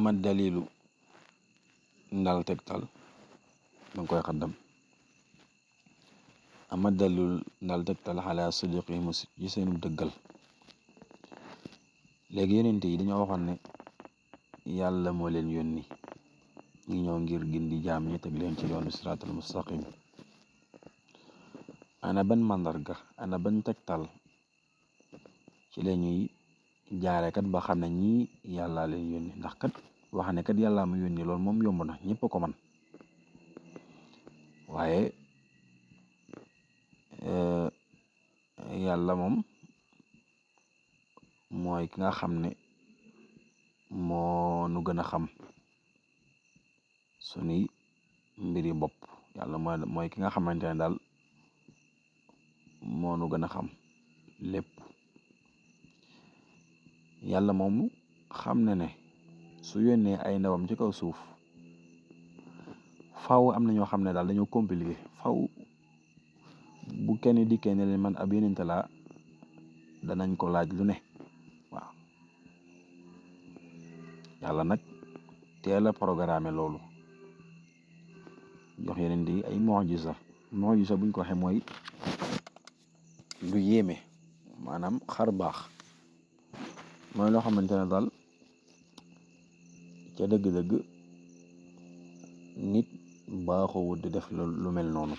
ama dalilu ndal tegtal danga koy xaddam ama dalilu ndal tegtal xala sidqi mus ci seenu dëggal. léegi yonent yi dañoo waxoon ne yàlla moo leen yónni ñu ñëw ngir gindi jaam ñi teg leen ci yoonu siraatal mustaqim. ana ban màndarga ana ban tegtal ci la ñuy jaare kat ba xam ne ñii yàlla leen yónni, ndax kat wax ne kat yàlla mu yónni loolu moom yomb na, ñëpp ko man. waaye yàlla moom mooy ki nga xam ne moo nu gën a xam sunuy mbiri bopp. yàlla mooy ki nga xamante ne daal moo nu gën a xam lépp. yàlla moomu xam ne ne su yónnee ay ndawam ci kaw suuf faw am na ñoo xam ne daal dañoo compliqué. faw bu kenn dikkee ne leen man ab yonent laa danañ ko laaj lu ne. waaw yàlla nag teel a programme loolu, jox yonent yi ay mu'jiza buñ ko waxee mooy lu yéeme, maanaam xar baax, mooy loo xamante ne daal ca dëgg-dëgg nit baaxoo di def lu mel noonu.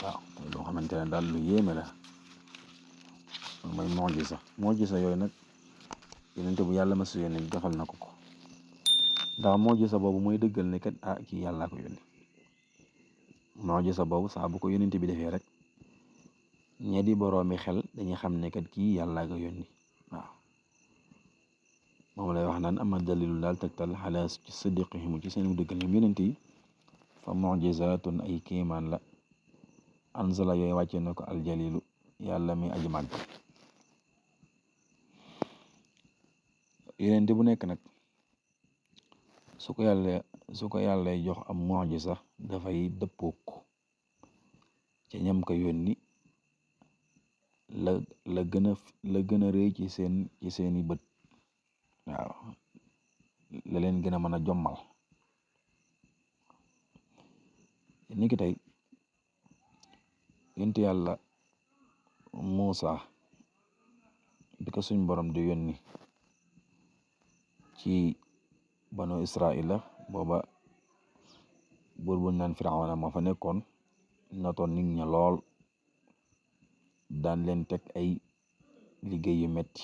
waaw loo xamante ne daal lu yéeme la mooy mu'jiza yooyu nag yonent bu yàlla ma si yónni defal na ko ndax mu'jiza boobu mooy dëggal ne kat kii yàllaa ko yónni. mu'jiza boobu saa bu ko yonent bi defee rek ñe di boroomi xel dañuy xam ne kat kii yàllaa ko yónni. waaw moom lay wax naan ama dalilu daal tegtal xala ci sidqihim ci seen dëggal ñoom yonent yi fa mu'jizatun ay kéemaan la anzala yooyu wàccee na ko aljalilu yàlla mi aji màgg. yonent bu nekk nag su ko yàlla jox am mu'jiza dafay dëppook ca ñam ko yónni la gën a rëy ci seeni bët. waaw la leen gën a mën a jommal. ni ki tey yonent yàlla Muusa bi ko suñ borom di yónni ci banu Israila booba buur bu naan Firawna moo fa nekkoon notoon nit ña lool, daan leen teg ay liggéey yu metti,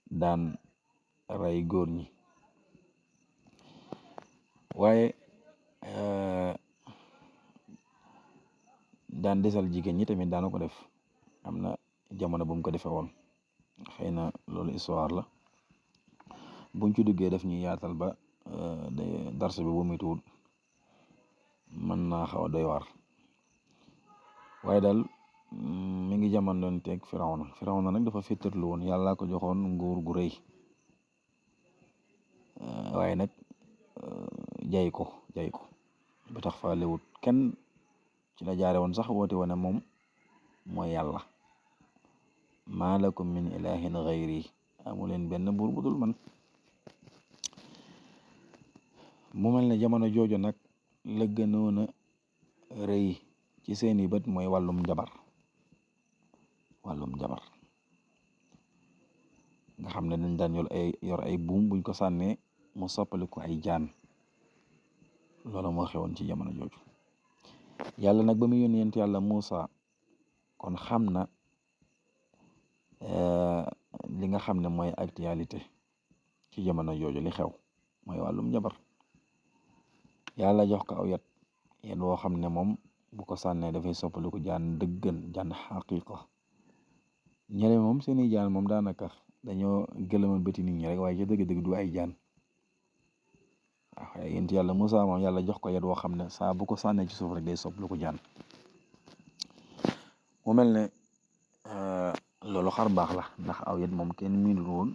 daan rey góor ñi. waaye daan desal jigéen ñi tamit daana ko def. am na jamono bu mu ko defee woon, xëy na loolu histoire la buñ ci duggee def ñuy yaatal ba darse bi bu muy tuut mën naa xaw a doy waar. waaye daal mi ngi jamonoon teeg Firawna nag dafa féttarlu woon, yàlla ko joxoon nguur gu rëy, waaye nag jay ko ba tax fa lewut kenn. ci la jaare woon sax woote woon ne moom mooy yàlla. maa lakum min ilahin ghayri, amu leen benn buur bu dul man. mu mel ne jamono jooju nag la gënoon a rëy ci seeni bët mooy wàllum jabar nga xam ne dañ daan yor ay buum buñ ko sànnee mu soppali ko ay jaan. loolu moo xewoon ci jamono jooju. yàlla nag ba mu yónni yonent yàlla Muusa kon xam na li nga xam ne mooy actualité ci jamono jooju, li xew mooy wàllum jabar. yàlla jox ko aw yat woo xam ne moom bu ko sànnee dafay soppaliku jaan dëggan, jaan xaqiqa. ñeneen moom seeni jaan moom daanaka dañoo gëlëmal bëti nit ñi rek, waaye ci dëgg-dëgg du ay jaan. waaw yonent yàlla Muusa moom yàlla jox ko yat woo xam ne saa bu ko sànnee ci suuf rek day soppaliku jaan. mu mel ne loolu xar baax la, ndax aw yat moom kenn miinul woon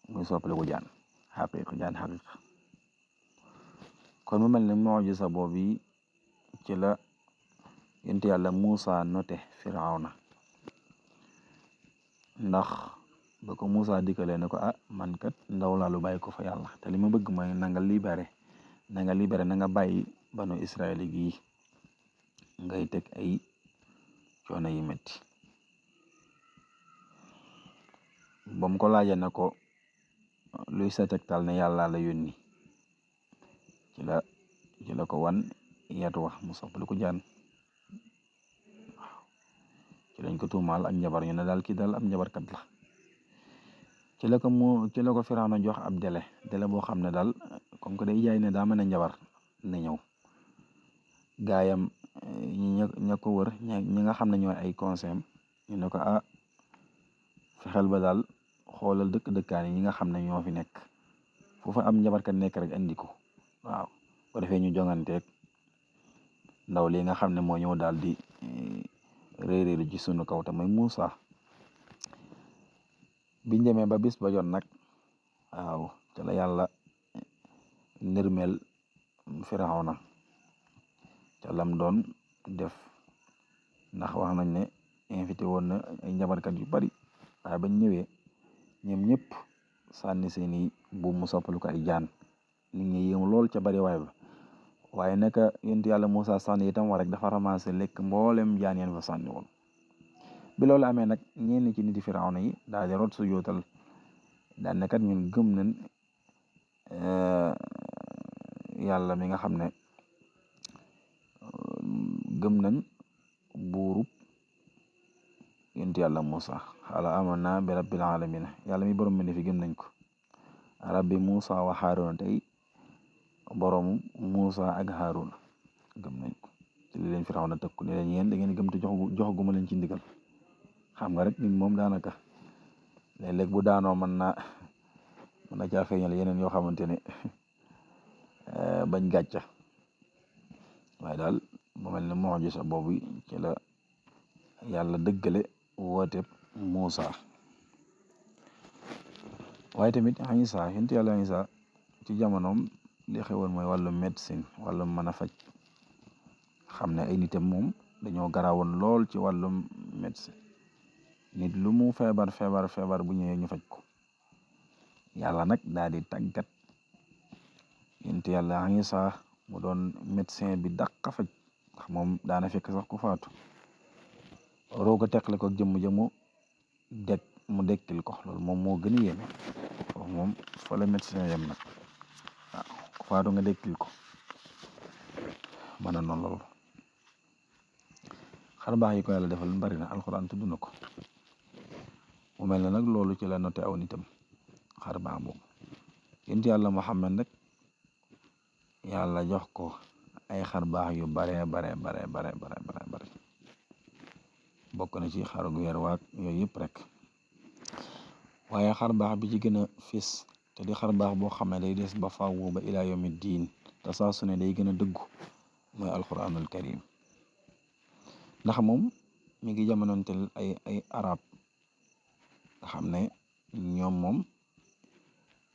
muy soppaliku jaan xaqiqa. kon mu mel ne mu'jiza boobu ci la yonent yàlla Muusa note Firawna, ndax ba ko Moussa dikkalee ne ko man kat ndaw laa lu bàyyi ko fa yàlla te li ma bëgg mooy na nga libéré na nga bàyyi banu Israël gi ngay teg ay coono yi métti ba mu ko laajee ne ko luy sa tegtal ne yàlla la yónni ci la ko wan yatu wax mu soppali ko jaan ci lañ ko tuumaal ak njabar ñu ne daal kii daal ab njabarkat la ci la ko Firawna jox ab délai boo xam ne daal comme que day jaay ne daa mën a njabar na ñëw gaayam ña ko wër ñi nga xam ne ñooy ay conseil ñu ne ko fexeel ba daal xoolal dëkkaan yi ñi nga xam ne ñoo fi nekk foofu am njabarkat nekk rek andi ko waaw ko defee ñu jonganteeg ndaw li nga xam ne moo ñëw daal di réeréeru ci sunu kaw te mooy Moussa biñ demee ba bis ba jot nag waaw te la yàlla nërmeel Firawna te lam doon def ndax wax nañ ne invité woon na ay njabarkat yu bari waaye bañ ñëwee ñoom ñëpp sànni seeni buum mu soppalu ko ay jaan nit ñi yéemu lool ca bari waay ba waaye naka yonent yàlla Moussa sànni itam war rek dafa ramassé lekk mboolem jaan yeen fa sànni woon bi loolu amee nag ñenn ci niti Firawna yi daal di rot su jootal daan ne kat ñun gëm nañ yàlla mi nga xam ne gëm nañ buurub yonent yàlla Moussa xaala amanna bi rabbil alamin yàlla mi borom mi ne fi gëm nañ ko rabbi Moussa wa Haaruna tey borom Moussa ak Haaruna gëm nañ ko ci li leen Firawna tëkku ne leen yéen da ngeen gëm te jox gu ma leen ci ndigal xam nga rek nit moom daanaka léeg-léeg bu daanoo mën na caa feeñal yeneen yoo xamante ne bañ gàcca waaye daal mu mel ne mu'jiza boobu ci la yàlla dëggale wooteeb Moussa waaye tamit Isa yonent yàlla Isa ci jamonoom li xewoon mooy wàllu médecine wàllum mën a faj xam ne ay nitam moom dañoo garaawoon lool ci wàllum médecine nit lu mu feebar bu ñëwee ñu faj ko yàlla nag daal di tàggat yonent yàlla Isa mu doon médecin bi dàq faj ndax moom daana fekk sax ku faatu roog a teqale ko jëmm jëmu mu dekkil ko loolu moom moo gën a yéeme foofu moom fa la médecin yem nag waaw ku faatu nga dekkil ko mën a noonu loolu xar baax yi ko yàlla defal bari na alxuraan tudd na ko mu mel ne nag loolu ci la noté aw nitam xar baax boobu yonent yàlla Muhammad nag yàlla jox ko ay xar baax yu bare bokk na ci xaru weer waag yooyu yëpp rek waaye xar baax bi ci gën a fis te di xar baax boo xam ne day des ba faaw ba ilaa yawmi diin te saa su ne day gën a dëggu mooy alquranul karim ndax moom mi ngi jamonoonteel ay arab nga xam ne ñoom moom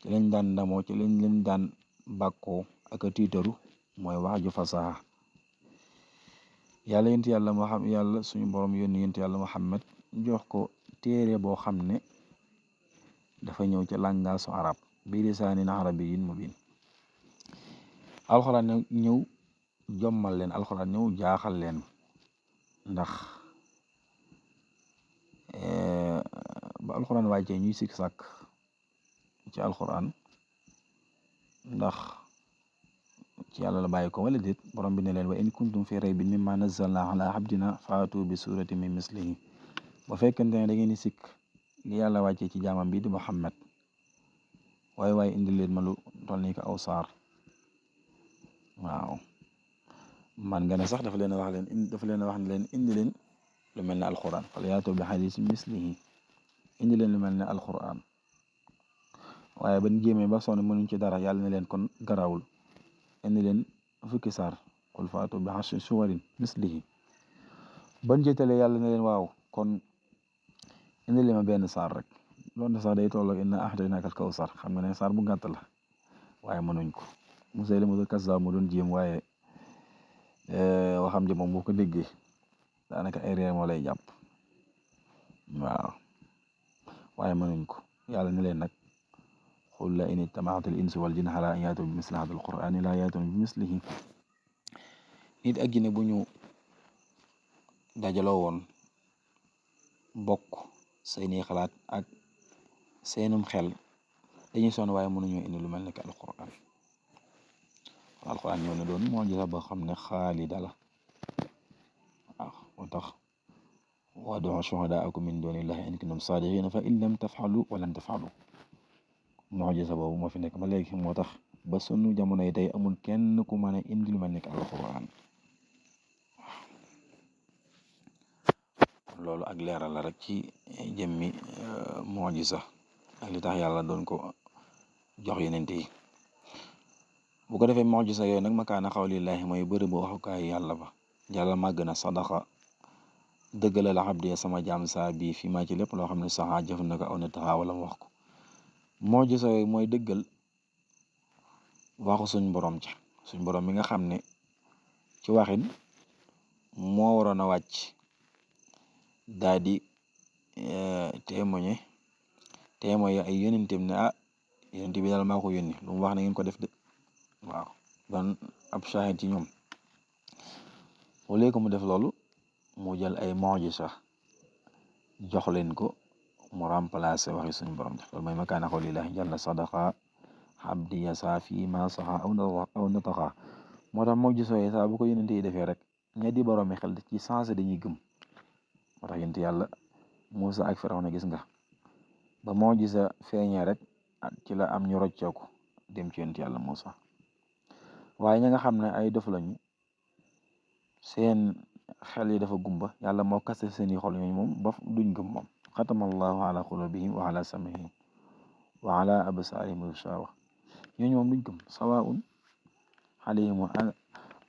ci lañ daan ndamoo ci lañ leen daan bàkkoo ak a tiitaru mooy wax ju fasaha yàlla yàlla suñu borom yónni yonent yàlla Muhammad jox ko téere boo xam ne dafa ñëw ci langaasu arab bi lisaanin arabiyyin mubiin alxuraan ñëw jommal leen alxuraan ñëw jaaxal leen ndax ba alxuraan wàccee ñuy sikk sàkk ci alxuraan ndax ci yàlla la bàyyi ko wala déet borom bi ne leen wa in kuntum fi raybin mimma nazzalna ala abdina faatu bi surati min mislihi ba fekkente ne da ngeen di sikk li yàlla wàccee ci jaamam bi di Muhammad waaye indi leen ma lu toll ni ko aw saar waaw man nga ne sax dafa leen wax ne leen indi leen lu mel ne alquran fal yaatu bi hadiisin mislihi indi leen lu mel ne alquran waaye ban jéemee ba sonn mënuñ ci dara yàlla ne leen kon garawul indi leen fukki saar qul faatu bi ashri suwarin mislihi ban jëtale yàlla ne leen waaw kon indi leen ma benn saar rek loolu sax day toll ak inna a'taynaaka al-kawsar xam nga ne saar bu gàtt la waaye mënuñ ko Musaylimatu Kazzaab mu doon jéem waaye waxam ji moom boo ko déggee daanaka ay réer moo lay jàpp waaw waaye mënuñ ko. yàlla ne leen nag qul la in ijtama'atil insu wal jinnu ala an yaatu bi misli hadal qur'ani la yaatuna bi mislihi. nit ak jinne bu ñu dajaloo woon bokk seeni xalaat ak seenum xel dañuy sonn waaye mënuñoo indi lu mel ne que alquran. alquran ñëw na doon moo gisa ba xam ne xaalida la. waaw moo tax wad'u shuhadaakum min dunillahi in kuntum saadiqiina fa in lam taf'alu wa lan taf'alu. mu'jiza boobu moo fi nekk ba léegi moo tax ba sunu jamono yi tey amul kenn ku mën a indi lu mel ne que alquran. loolu ak leeral la rek ci jëmmi mu'jiza ak li tax yàlla doon ko jox yonent yi. bu ko defee mu'jiza yooyu nag makaana qawlillahi mooy bëri bu waxukaay yàlla ba. yàlla màgg na sadaqa dëggal la abdi sama jaam saa bii fi maa ci lépp loo xam ne sax jëf na ko aw na taxaw wala mu wax ko. mu'jiza yooyu mooy dëggal waxu suñ borom ca suñ borom mi nga xam ne ci waxin moo waroon a wàcc daa di témoigner ay yónentam ne yónent bi daal maa ko yónni lu mu wax na ngeen ko def de. waaw doon ab shahid ci ñoom au lieu que mu def loolu mu jël ay mu'jiza jox leen ko mu remplacer waxi suñu borom def loolu mooy makaana qawlillahi jalla sadaqa abdi yasa fi ma saxa aw nataxa. moo tax mu'jiza yi saa bu ko yónent yi defee rek ña di boroomi xel ci sensé dañuy gëm. moo tax yonent yàlla Muusa ak Firawna gis nga ba mu'jiza feeñee rek ci la am ñu rocceeku dem ci yonent yàlla Muusa. waaye ña nga xam ne ay dof lañu seen xel yi dafa gumba yàlla moo kaste seeni xol ñooñu moom ba duñ gëm moom. xatama allahu ala qulubihim wa ala samihim wa ala absaarihim gishawa. ñooñu moom duñ gëm sawaa'un alayhim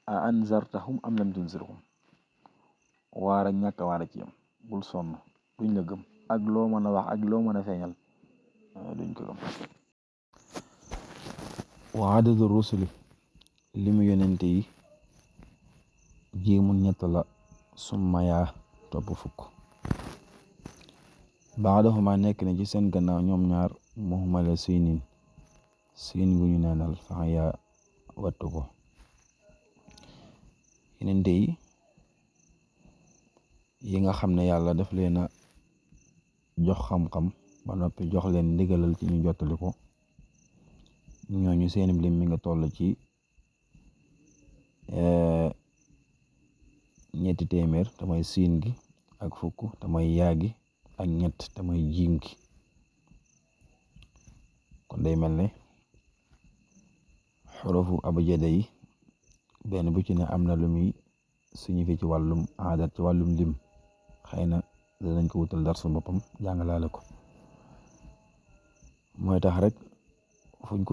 a anzartahum am lam tunzirhum. waar ak ñàkk waar ci yam bul sonn duñ la gëm ak loo mën a wax ak loo mën a feeñal duñ ko gëm. wa adadu rusuli limu yonente yi jiimu ñett la summa yaa topp fukk. baadahuma nekk na ci seen gannaaw ñoom ñaar muhmala siin gu ñu neenal fa yaa wattu ko. yonente yi nga xam ne yàlla daf leen a jox xam-xam ba noppi jox leen ndigalal ci ñu jottali ko ñooñu seen lim mi nga toll ci 300 te mooy siin gi ak fukk te mooy yaa gi ak ñett te mooy jiim gi. kon day mel ne xurufu abjada yi benn bu ci ne am na lu muy signifie ci wàllum aadat ci wàllum lim. xëy na danañ ko wutal dar su boppam jàngalaale ko. mooy tax rek fuñ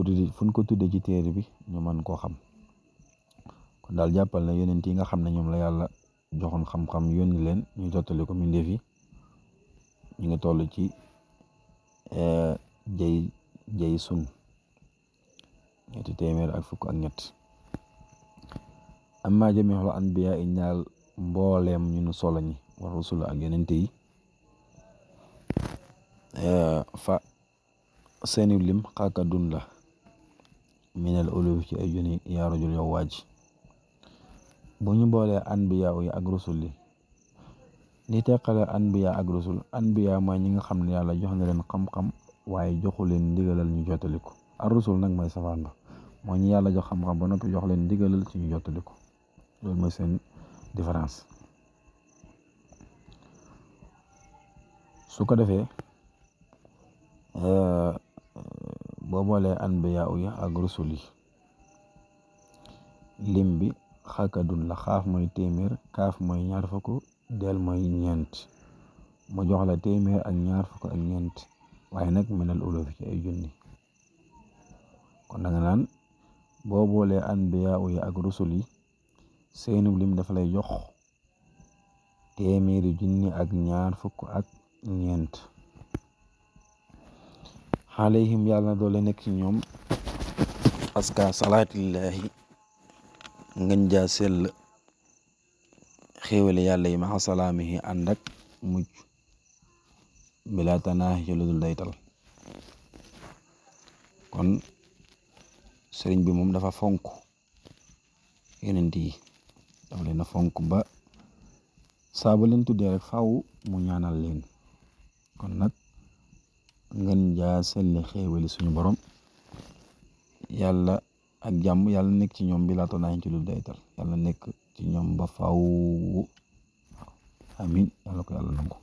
ko tudde ci téere bi ñu mën koo xam. kon daal jàppal na yonent yi nga xam ne ñoom la yàlla joxoon xam-xam yónni leen ñu jottali ko mbindeef yi ñu ngi toll ci jay sun 300 ak fukk ak ñett. amma jami'ul anbiya i ñaal mbooleem ñu nu solo ñi wa rusul ak yonent yi fa seeni lim xaaka dun la minal uluf ci ay junni yaa rajul yow waaj. bu ñu boolee anbiya yi ak rusul yi li teqale anbiya ak rusul anbiya mooy ñi nga xam ne yàlla jox na leen xam-xam waaye joxu leen ndigalal ñu jottali ko. ar rusul nag mooy safaan ba mooy ñi yàlla jox xam-xam ba noppi jox leen ndigalal ci ñu jottali ko. loolu mooy seen différence. su ko defee boo boolee anbiya yi ak rusul yi lim bi xakadun la xaaf mooy 100 kaaf mooy 20 del mooy 4 mu jox la 100 ak 20 ak 4 waaye nag minal uluf ci ay junni. kon da nga naan boo boolee anbiya yi ak rusul yi seenu lim dafa lay jox 100 junni ak 20 ak 4. alayhim yàlla na doole nekk ci ñoom aska salaatillahi ngën jaa sell xéewale yàlla yi maxa salaamihi ànd ak mucc bilaa tanaahi ci lu dul daytal kon sëriñ bi moom dafa fonk yonent yi dafa leen a fonk ba saa bu leen tuddee rek faaw mu ñaanal leen kon nag ngeen jaa selli xéewali suñu borom yàlla ak jàmm yàlla nekk ci ñoom bilaa tanaahi ci lu dul daytal yàlla nekk ci ñoom ba faaw amin yàlla ko yàlla nangu